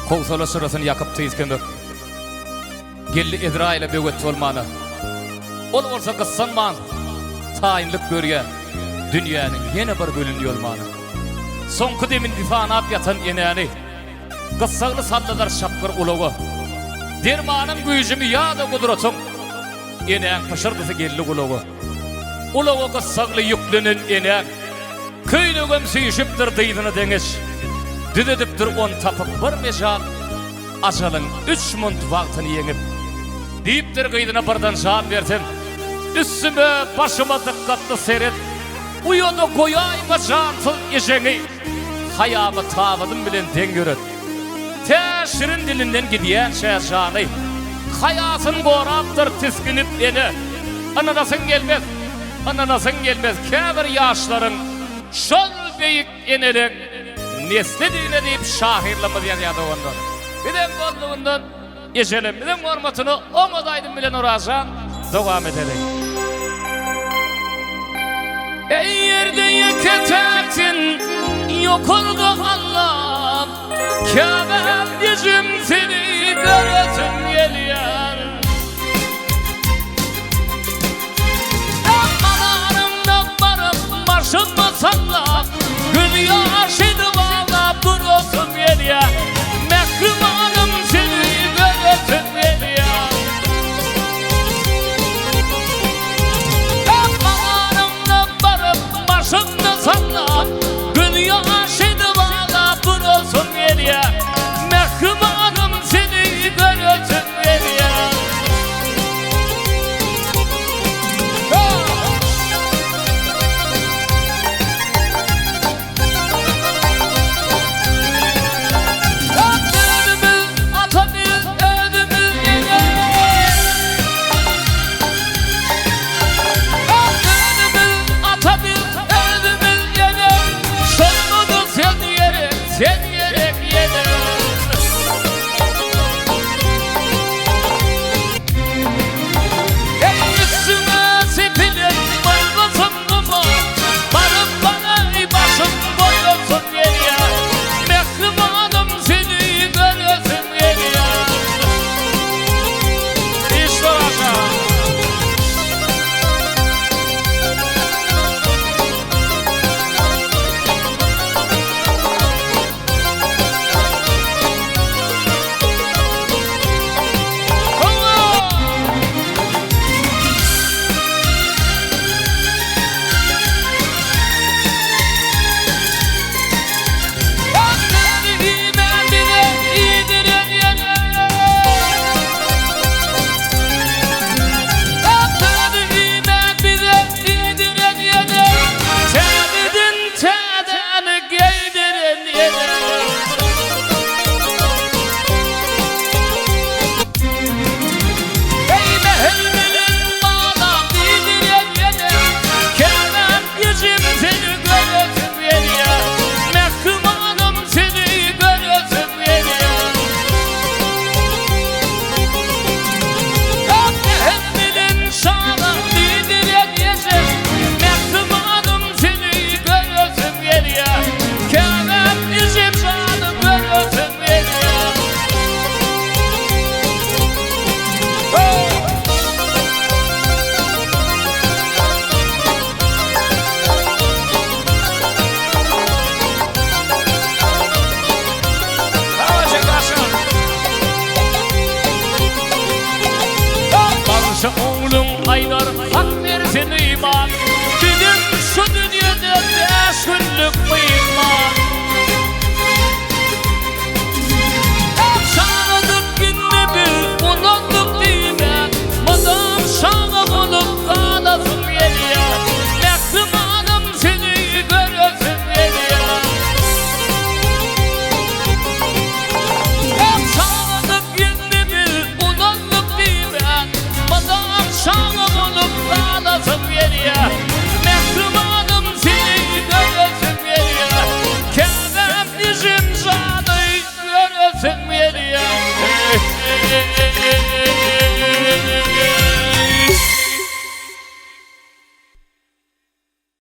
Howsala çyrasyny ýakyp tiz kömek. Geldi Ezraýyla böwet bolmana. Ol bolsa gyssanman taýynlyk görýär dünýäniň ýene bir gülüni ýolmana. Soňky demini sanap ýatan enäni gyssagly saldylar çapgyr ulaga. Dermanyň güýjümi ýa-da gudratyň? Enäň pyşyrdysy geldi gulaga. Ulaga gyssagly ýüklenen enäň köýnegem süýşüpdir dyzyna deňeç. Düzedipdir ony tapyp bir mejal. Ajalyň üç munt wagtyny ýeňip. Diýipdir gyzyna birden jan bersem. Üstüme, başyma dykgatly seret. Uýada goýaýma jansyz ejeňi. Haýamy tabydym bilen deň ýöret. Tä şirin dilinden gidýänçä jany. Haýasyn gorapdyr tisginip ene. Ynanasyň gelmez, ynanasyň gelmez käbir ýaşlaryň şol beýik eneleň neslidigine diýip şahyrlarymyz ýazýar doganlar. Bizem boldugyndan ejelerimiziň hormatyna oňat aýdym bilen Orazjan dowam edeliň. Eý ýerde ýeke täksin ýokarda Allam Käbäm ejem seni göresim gelýär. Mazarynda baryp başymy sallap, Göz ýaş edip aglap durasym gelýär. Mähribanym seni göresim gelýär. Mazarynda baryp başymy sallap, Göz ýaş edip aglap durasym gelýär. Mähribanym seni göresim gelýär. Sen gerek ýene. Eý üstüňe sepilen mylgytym guma, Baryp banaý başym goýasym gelýär. Mähribanym seni göresim gelýär. Işler aşa. Täzäni geýdiren ene. Eý mähir bilen balam diýdiren ene. Käbäm ejem seni göresim gelýär. Mähribanym seni göresim gelýär. Mähir bilen şalam diýdiren ejem. Mähribanym seni göresim gelýär Käbäm ejem jany göresim gelýär Bagşy ogluň aýdar hak bersin iman.